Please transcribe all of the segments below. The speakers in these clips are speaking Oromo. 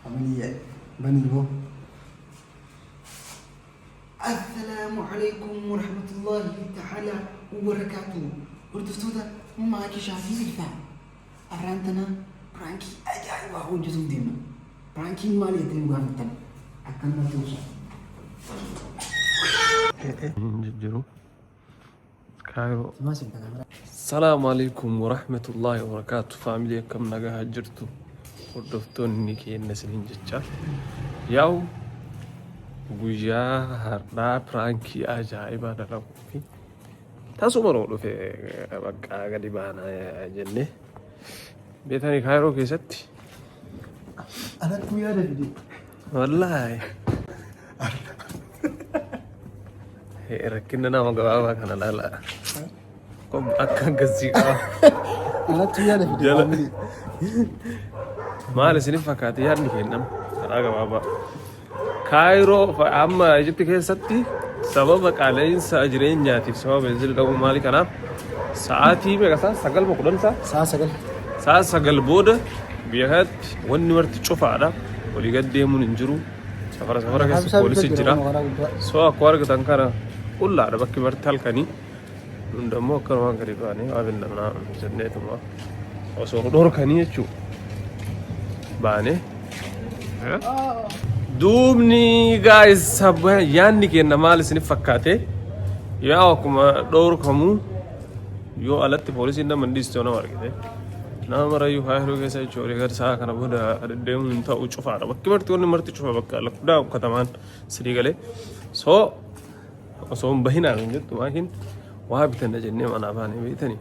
Familia banii boo. Assalaamu alaikum warahmatullahi ta'ala wabarakaatu. Hordoftoota Maakishaa fi Milfaa. Arraan tana piraankii ajaa'ibaa hojjetuuf deemna. Piraankiin maali jettanii nu gaafattan? Akkanumatti obsa. Hin jiru. Kaayiroo. Simaa seenta kaameraa. Salaamu alaikum warahmatullahi wabarakaatu. Faamilii, akkam nagaa jirtu? Hordoftoonni keenya isiniin jecha. Yaa'u, guyyaa har'aa piraankii ajaa'ibaa dalaguu fi tasuma nuu dhufe, bakka gadi baana jennee. Beetanii Kaayiroo keessatti. Anattuu yaada fide. Wallaahi. Rakkina nama gabaabaa kana laala. Akka akkasii qaba. Anattuu yaada fide. Jala. Family. Maal isiniif fakkaate yaadni kennama karaa gabaabaa? Kaayiroo amma Ijipti keessatti sababa qaala'insa jireenyaatiif, sababa beenzilii dhabuu maali kanaaf, sa'aatii meeqa isaa, 9 moo 10 isaa? Sa'a 9. Sa'a 9 booda biyya kanatti wanni marti cufaadha. Walii gad deemuun hin jiru. Safara safara keessa poolisii jira. Karaa guddaa. So akkuma argitan kana qullaadha bakki marti halkanii. Nun dammoo akkanumaan gadi baanee waa binnamnaa jenneetuma osoo nu dhorkanii jechuudha. Baanee. Duubni guys, yaadni keenya maal isiniif fakkaate? Yaa, akkuma dhorkamu yoo alatti poolisiin nama hin dhiistu nama argite. Nama marayyuu Kaayiroo keessa jechuudha gadi sa'a kana booda deddeemuun hin ta'u, cufaadha. Bakki marti, wanni marti cufa, bakka lakkudaa katamaan sidii galee. So osoo hin bahinaan hin jettu maakin waa bitanna jennee manaa baanee beektanii.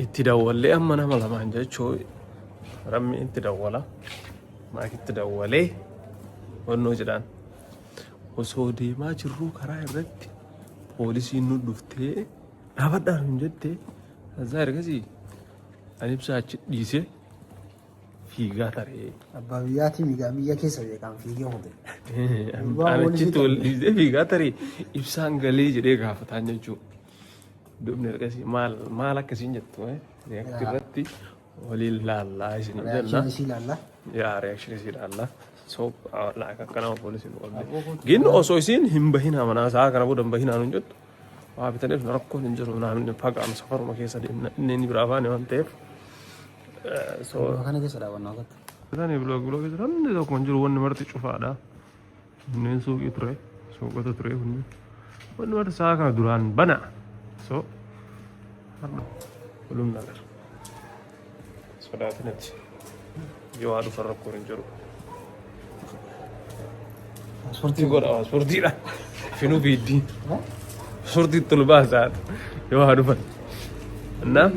Itti dawwallee amma nama lamaan jechuu rammi itti dawwala. Maakitti dawwalee wannoo jedhaan. Osoo deemaa jirruu karaa irratti poolisiin nu dhuftee dhaabadhaan hin jette. Azaa ergasii ani ibsaa achi dhiisee fiigaa taree. Abbaa biyyaatii migaa biyya keessa beekan fiigee kute. Ani achitti wal dhiisee fiigaa taree, ibsaan galee jedhee gaafataan jechuudha. Dubni ergasii maal maal akkasiin jettu react irratti waliin laallaa isin jenna. Reaction isii ilaalla. Yaa, reaction isii ilaalla. So like akkanama poolisiin nu qabde. Gin osoo isiin hin bahinaa manaa sa'a kana booda hin bahinaa nun jettu. Waa bitaniif rakkoon hin jiru, namni fagaanu safaruma keessa deemna, inni inni biraa baane waan ta'eef. So Kana keessa daawwannaa akkatti. Bitanii biloo biloo keessa namni tokko hin jiru, wanni marti cufaadha. Kunneen suuqii ture, suuqota ture kunneen. Wanni marti sa'a kana duraan bana. So ሁሉም ነገር sodaatinati yoo haa dhufan rakkoon hin jiru. Paaspoortii godha, paaspoortiidha. Finuu fiiddii. Paaspoortii itti ol baasaa yoo haa dhufan. Innaa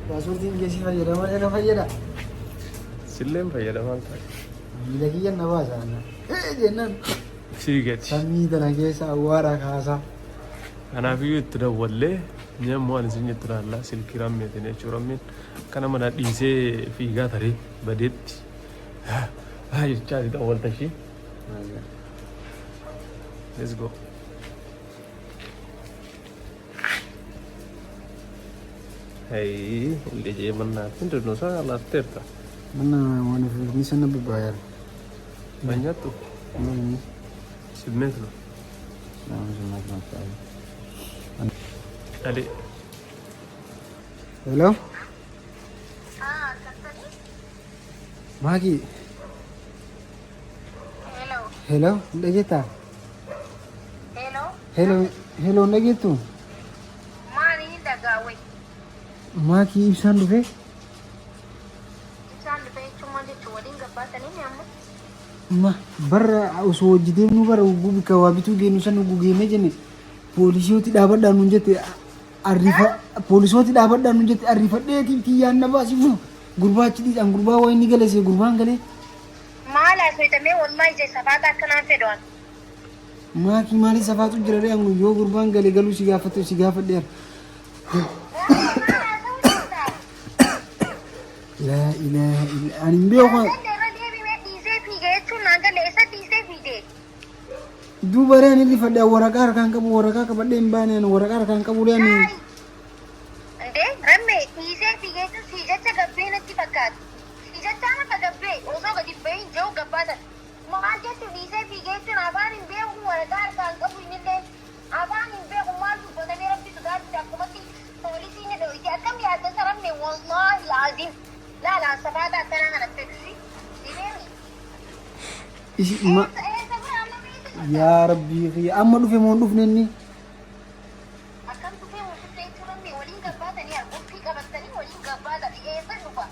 Paaspoortiin keessi fayyadama na fayyada. Silleen fayyadamaan ta'e. Miila kiyya na baasa. Jennaan. Fiigati. Samii tana keessa awwaara kaasaa. Kanaafiyyuu itti dawwallee ni ammoo ani isin jettu laallaa silkii rammeetiin jechuudha. Rammeen akkana mana dhiisee fiigaa taree badeetti haa jechaa itti dawwalta ishee. Let's go. Hey, ልጄ በእናትህ ምንድን ነው? ላፍቴርታ Mana waan ni sana bibbaayar. Nyaattu ስሜት ነው። Ali. Hello? Maaki. Hello. Hello? Dhageettaa? Hello. Hello? Hello, dhageettu? Maali dhagaawwe? Maakii, ibsaan dhufee? Ibsaan dhufee jechuun maal jechuun, waliin gabbaatanii ni amma? Ma barra osoo hojii deemnu bara ugguu bikka waa bituu geenyu san ugguu geennee jenne, poolisiyooti dhaabadhaan nuun jette, arrifa poolisooti dhaabadhaan nuun jette, arrifadheetii tiyyaan na baasifu gurbaa achi dhiisaan gurbaa waa inni galese gurbaan galee. Maal haasofamee? Wallahi je safaata akkanaan fedhan. Maakii, maaliif safaatu jira ree? Angu yoo gurbaan galee galuu si gaafate si gaafadheera. Maal haasa'uu jirta? Laa ilaaha illa ani hin beeku. Irra deebimee, dhiisee fiige jechuun naan galle, isa dhiisee fiige. Duuba ree, ani rifadhe, waraqaa harkaan qabu, waraqaa qabadhee hin baane, ani waraqaa harkaan qabu ree ani. Indee rammee, dhiisee fiige jechuun si jecha gabbee natti fakkaata. Si jecha nama gabbee osoo Isi ma Eessa bira amma meeshaa jirta? Yaa rabbii kiyya, amma dhufe moo hin dhufne inni? Akkam dhufee moo dhufne jechuun namni waliin gabbaatanii qulfii qabattanii waliin gabbaatanii eessa dhufa?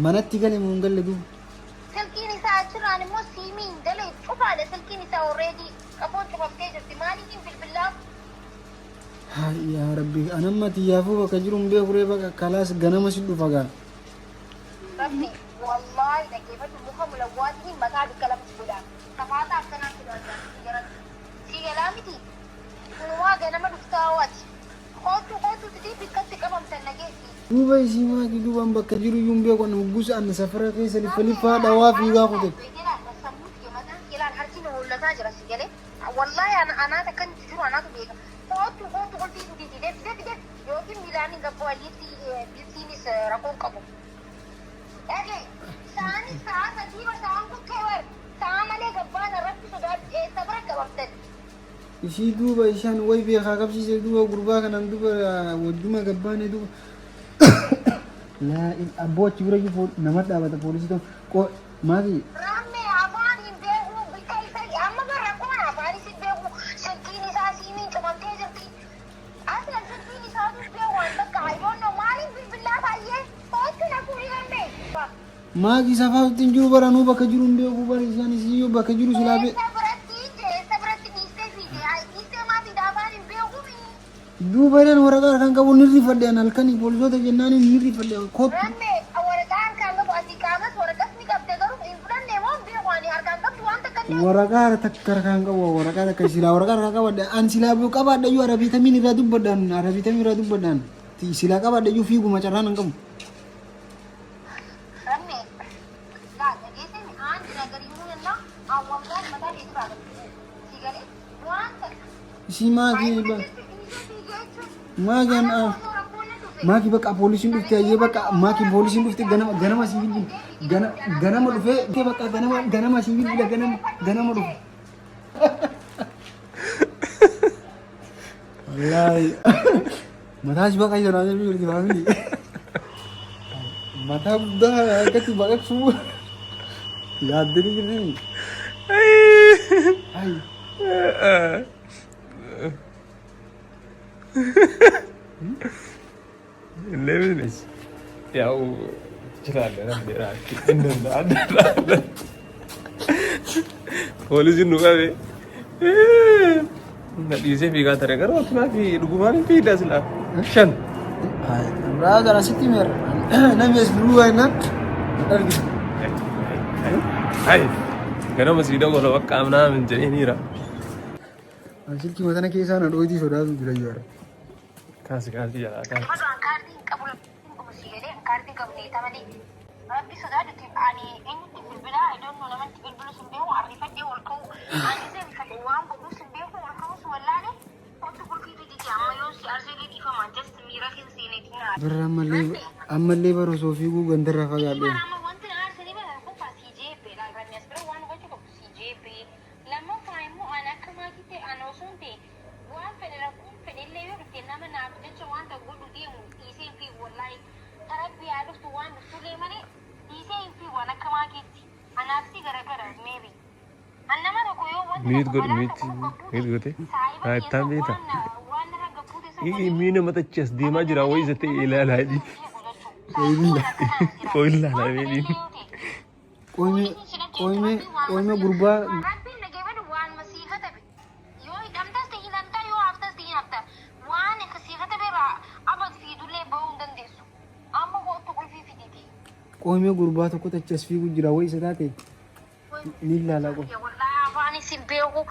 Manatti gale moo hin galle duuba? Silkiin isaa achirraan immoo siimii hin galee, cufaadha silkiin isaa, already qafoon cufamtee jirti. Maaliif hin bilbilaaf? Haa yaa rabbii, anamma xiyyaafuu bakka jiru hin beeku ree. Bakka kalaas ganama si dhufa gaa. Rabbi wallaahi dhaggeeffadhu, muka mulawwaatiin mataa bikka lamatti godhaa. Safaata akkanaa sodaachaa garatti. Si galaa miti. Kunumaa ganama dhuftaa waati. Kootu kootu sidii bikkatti qabamtan nageessi. Duuba isii maaki duubaan bakka jiru iyyuu hin beeku. Ani hoggus ani safara keessa liffa liffaa dhawaa fiigaa kute. Harki nu hollataa jira si galee. Wallaahi anaata kan jiru anaatu beeka. Kootu kootu qulfii fidiiti, defi defi defi, yookiin miilaan hin gabbu ayyitti biltiinis rakkoon qabu. Dhagee sa'aanis sa'a 3 bar sa'aan kuttee bar sa'a malee gabbaan irratti sodaadhu, eessa bira qabamtan? Isii duuba isaan way beekaa qabsiise duuba gurbaa kanaan duuba wajjuma gabbaane duuba. Laa abboo, achi bira jiru nama dhaabata poolisii ta'u qo maaki. Rammee afaan hin beeku bikka isa amma bara rakkoon afaanis hin beeku, silkiin isaa siimiin cufamtee jirti. Aslan silkiin isaatu hin beeku, waan bakka I don't know, maaliif bilbilaa baay'ee kootu na fuudhi rammee. Maaki safaatutti hin jiru, bara nuu bakka jiru hin beeku bara isaan isii yoo bakka jiru silaa be. Eessa biratti eessa biratti dhiistee fiite? Dhiistee maatii afaan hin beeku. Duuba jedhan waraqaa harkaan qabu ni rifadhe an halkanii poolisoota jennaan ni rifadhe kottu. Rammee waraqaa harkaan qabu, asii qaamas waraqas ni qabde, garuu hin fudhanne moo hin beeku, ani harkaan qabdu waan takka illee. Waraqaa takka harkaan qabu, waraqaa takka silaa waraqaa harkaan qabadhe an silaa qabaadhe iyyuu arabiitamiin irraa dubbadhaan, arabiitamiin irraa dubbadhaan silaa qabaadhe iyyuu fiiguma carraan hin qabu. Rammee laa dhageessee aanti nagariimuu yennaa awwallaan mataa kee duraa gadi si galee waan takka. Isii maakii ba maakii an maakii bakka poolisiin dhufte ayyee, bakka maakii poolisiin dhufte, ganama ganama sii bilbila, ganama dhufee bakka ganama ganama sii bilbila, ganama ganama dhufe. Wallaahi mataa si baqa jira jedhu jirti family. Mataa guddaa akkatti baqaqsuu yaaddanii jirti. Ay. ለምን ያው ትችላለህ እንደ poolisiin nu qabe na dhiisee fiigaa ture, garuu akkanaa fi dhugumaan hin fiidaa silaa shan. Brother, asitti meera. Namni as duruu baay'inaan argina. Hai, ganama sii dawwala bakka amnaa min jedhee niira. Silkii matana keessaa na dhootii sodaatu jira yoo. Kaasi kaasi jalaa kaasi. Kaardii hin qabu si galee, kaardii qabu ta'e malee. Rabbi sodaadhuti, ani eenyutti bilbilaa? I don't know, namatti bilbilu sin beeku, arrifadhee ol ka'u ani isa rifadhe, waan godhuu sin beeku, ol ka'us wallaale. Kootu qulfii fiditi amma, yoo si arsee dhiifamaan just miira keessa seeneetiin haa. Birra ammallee ammallee bara osoo fiiguu gandarraa fagaadhe. Amma wanti na aarsanii bara qofa si jeebbee laal, as bira waan hubachuu qabdu si jeebbee. Lammaffaa immoo ani akka maatiitti ani osoo hin ta'e waan fedhe rakkoon fedhe illee yoo dhufte, nama naaf jecha waan ta'u godhu deemu dhiisee hin fiigu. Wallaahi tarabbii haa dhuftu, waan dhuftullee malee dhiisee hin fiigu. Ani akka maatiitti anaaf si garagara maybe. An nama tokko yoo wanti Mute tokko godhu, balaan mute tokko gabbuu mute goote. saahiba Haa keessa ittaan beekta. waan narra gabbuu ta'e. Mii nama tachi as deemaa jira wayii isa ta'e ilaalaa jedhi. Qoy ilaalaa jedhi. Qoyme qoyme qoyme gurbaa. Rabbiin nageeffadhu, waan masii katabe yoo hidhamtas ta'e hidhamtaa, yoo haftas ta'e hafta, waan sii katabe irraa abad fiidullee bahuu hin dandeessu. Amma kootu qulfii fiditi. Qoyme gurbaa tokko tachi as fiiguu jira wayii isa taate ni ilaala qoy. Wallaahi afaanis hin beeku.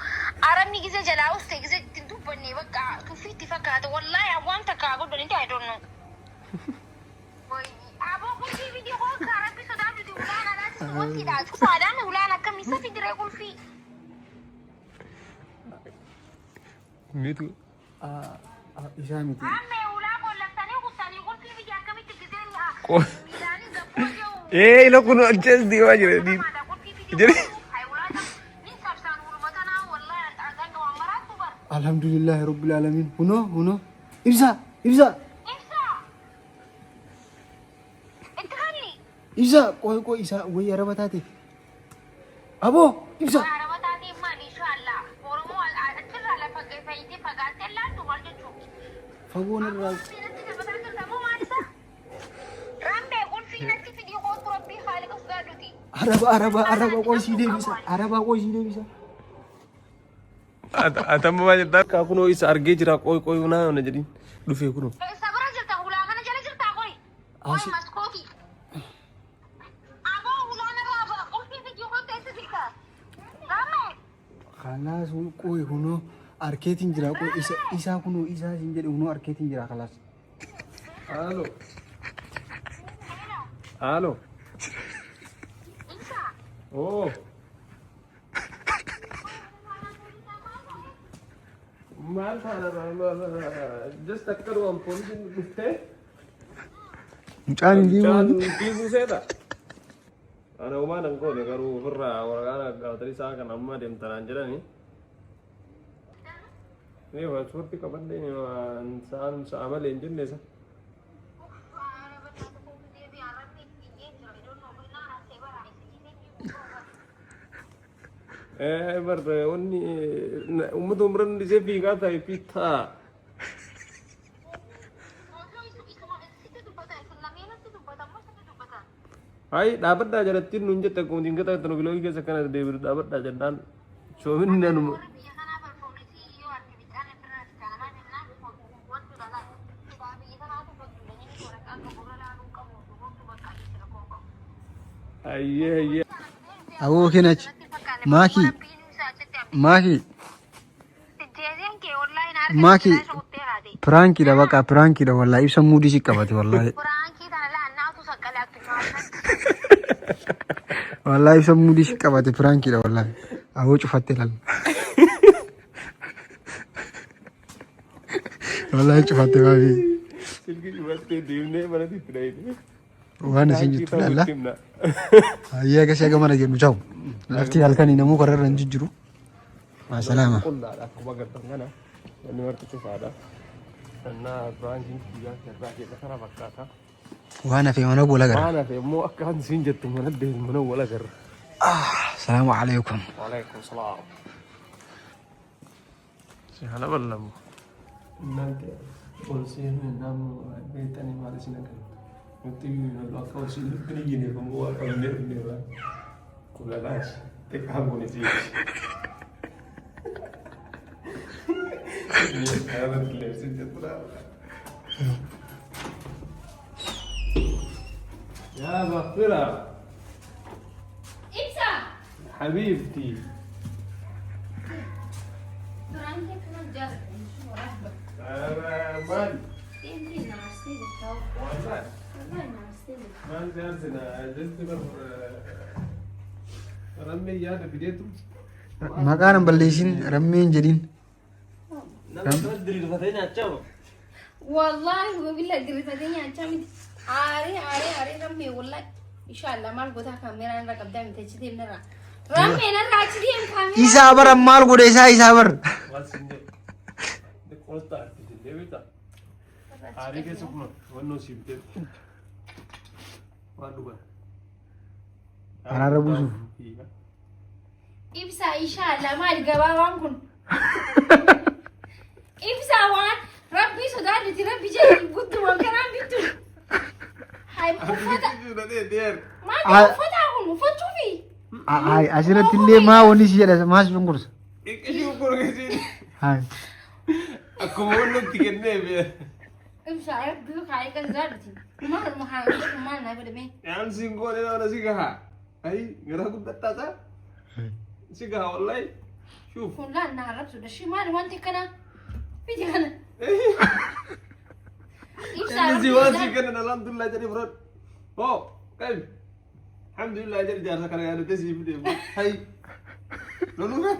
Arabni gizee jalaa uste gizee ittiin dubbanne bakka tuffiitti fakkaata. Wallaahi waan takka godhanitti I don't know. Aboo, qulfii fidii koo akka rabbi sodaatuti, ulaan alaatis wantiidha. Cufaadhaan ulaan akkamii isa fidiree qulfii. Mute. Isaa miti. Ammee ulaa qollaftanii kuttanii qulfii biyya akkamitti gizeen miidhaanii gabboo jiru. Ee, ila kun achi as deemaa jira. Jedhi. Alhamdulillahi rabbil alamin. Hunoo hunoo. Ibsa ibsa ibsa, qoy qoy, isaa wayii araba taate. Aboo ibsa. Araba taatee maali inshaallah. Oromoo achirraa lafa fayyitee fagaattee laaltu maal jechuudha? Fagoon irraa. Qulfii natti darbataa jirta moo maal isa? Rambee qulfii natti fidii kootu rabbii haaliqa sodaadhuti. Araba araba araba qoysii deebisa. Araba qoysii deebisa. Atamma maal jettaa? Akka kunoo isa argee jira qoy qoy naa na jedhin dhufee kunoo. Isa bira jirta hulaa kana jala jirtaa qoy. Qoy Asi- maskootii. Aboo hulaa narraa ba'a qulfii fidii kootu eessa jirta? Rambee. Kalaas qoy kunoo arkeetiin jira qoy isa isaa kunoo isaa siin jedhe kunoo arkeetiin jira kalaas. Halo. Halo. Ibsa. Oh. Maal taana just akka dhumaan poolisiin dhuftee Mucaan hin mucaan deemu. fiiguu seeta. Ana homaa nan goone garuu ofirraa waraqaa qabatanii sa'a kana amma deemtanaan jedhani. Ni paaspoortii qabadhee ni waan sa'aan sa'a malee hin jenne isa. Bar wanni uummata umran isee fiigaa ta'e fiitaa. Hayi dhaabadhaa jalatti nuun jette akkuma dingata nu biloogii keessa akkana deebiru dhaabadhaa jennaan shoominni anuma. Hayyee hayyee. Aboo kenach. Maakii. Maakii. Maakii. Piraankiidha baqa piraankiidha wallaahi ibsa muudii si qabate wallaahi. Wallaahi ibsa muudii si qabate piraankiidha wallaahi. Aboo cufatte laal. Wallaahi cufatte baabii. Silkii cufattee deemnee manatti itti dhahine. Waan isin jirtu laalla. Hayyee akkasii haga mana jennu chaawu. Lafti halkanii namuu karra irra hin jijjiru. Maasalaama. Qullaadha akkuma agartan kana wanni marti cufaadha. Annaa piraankiin guyyaa irraa keessa kana fakkaata. Waan hafe mana wal agarra. Waan hafe immoo akka an siin jettu mana deemu mana wal agarra. Salaamu alaikum. Waalaikum salaam. Si hala ballamu. Innaan ol seenuu innaan beektanii maal isin agarra. Nutti iyyuu akka ol seenuu nutti hin iyyine ammoo waa qabnee dhufneerra. Kulalaas xiqqaa goone siiti. يا مغفرة Ibsa. حبيبتي. Piraankii kana jaalladha. مال Deemtee naarsitee jirta. والله Wallahi naarsitee jirta. ما انت عارفة جلست بر رمي يا بديتو. Maqaan hin balleessin rammee hin jedhin. nama diriirfatee nyaachaa Wallahi wabilla diriirfatee nyaachaa miti. Aaree aaree aaree rammee wallahi. Inshallah maal gootaa kaameeraan irra qabdaa miti achi deemnarraa. Rammee narraa achi deem kaameeraa. Isaa bara maal godhe isaa isaa bara. Maal siin jedhe qosta arti jennee beektaa aarii keessa kun wannoo sii bitee waan dhugan. Araara buusuuf. Ibsa inshallah maal gabaabaan kun. Ibsa waan rabbii sodaadhuti rabbi jedhi gudduma kanaan bittu. Hay uffata maal uffata kun uffachuufi. Ay asirratti illee maa wanni si jedha maa si cunqursa. Hay. Akkuma wanni itti kennee Ibsa rabbii kaayee kan sodaadhuti. Maal maal maal naa godhame. Yaan siin goone nama si gaha. Ayi gara guddattaasaa si gaha wallahi. Shuuf. Kun laan na arrabsuudha. Shi maali wanti akkana? Fidi kana. Ibsa Inni si rabbii waan si sodaadhu. kennan alhamdulillah jedhee fudhadhu. Hoo qabi. Alhamdulillah jedhi jaarsa kana yaadatee sii fide. Hayi. Loluu kan.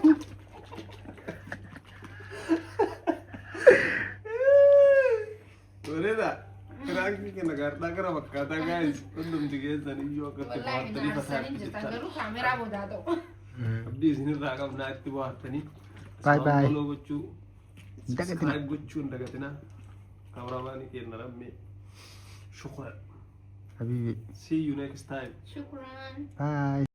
Bareeda. Piraankii kana gaardaa kana fakkaataa guys. Hundumti keessan iyyuu akkatti Wallahi na bohaartanii arsanii jirtan fataa garuu kaameeraa boodaa ta'u. Abdii isinirraa qabnaa itti bohaartanii. Bye bye. Follow gochuu. Dagatina. Subscribe gochuu hin dagatinaa. Kaameraamaanii keenya rammee. Shukran. Habibi. See you next time. Shukran. Bye.